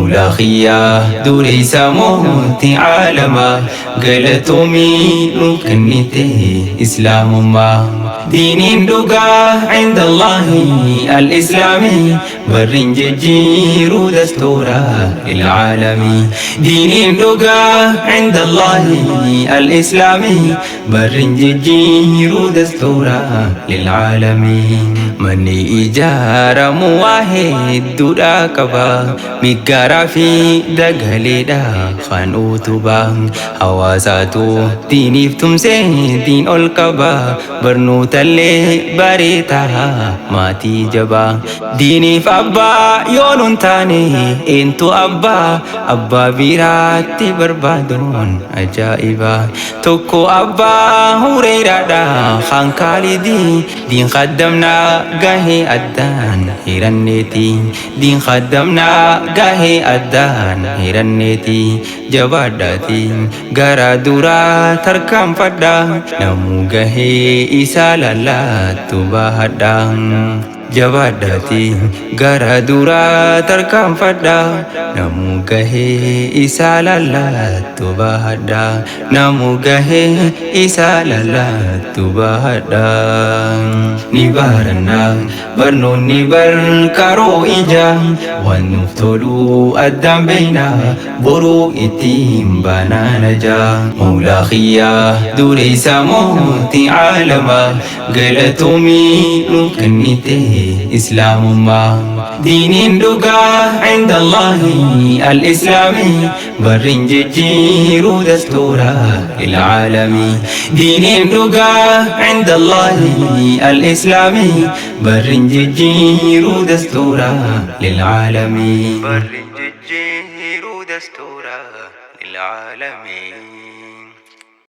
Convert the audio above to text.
Mawlaa kiyyaa dureessa mootii caalamaa galatoomii nu kennite islaamummaa. Diiniin dhugaa cinda Allaahi al-islaamii barrin jijjiiruu dastuura lilcaalamii. Diiniin dhugaa cinda Allaahi al-islaamii barrin jijjiiruu dastuura lilcaalamii. Manni ijaaramu waa hedduudha qaba. Miggaaraa fi dagaleedha kan utubaa. Hawaasaatu diiniif tumsee diin ol qaba. Barnootallee bareetaa maatii jabaa. Diiniif abbaa yoo nun taane eentu abbaa abbaa biraatti barbaaduun ajaa'iba. Tokko abbaa hureeraadha kan kaalidii diin qaddamnaa gahee addaan hiranneeti. Diin qaddamnaa gahee addaan hiranneeti. Jabaadhaati gara duraa tarkaanfadha. Namuu gahee isaa lallaattu bahadha. Jabaadhaati gara duraa tarkaanfadha. Namuu gahee isaa lallaattu bahadha. Namuu gahee isaa lallaattu bahadha. Ni baranna barnoonni barkaroo ija waan nuuf tolu addaan beeyna boruu ittiin baanaa najaa. Mawlaa kiyyaa dureessa mootii caalamaa galatoomii nu kennite islaamummaa. Diiniin dhugaa cinda Allaahi al-islaamii barrin jijjiiruu dastuura lilcaalamii. Diiniin dhugaa cinda Allaahi al-islaamii barrin jijjiiruu dastuura lilcaalamii. Barrin jijjiiruu dastuura lilcaalamii.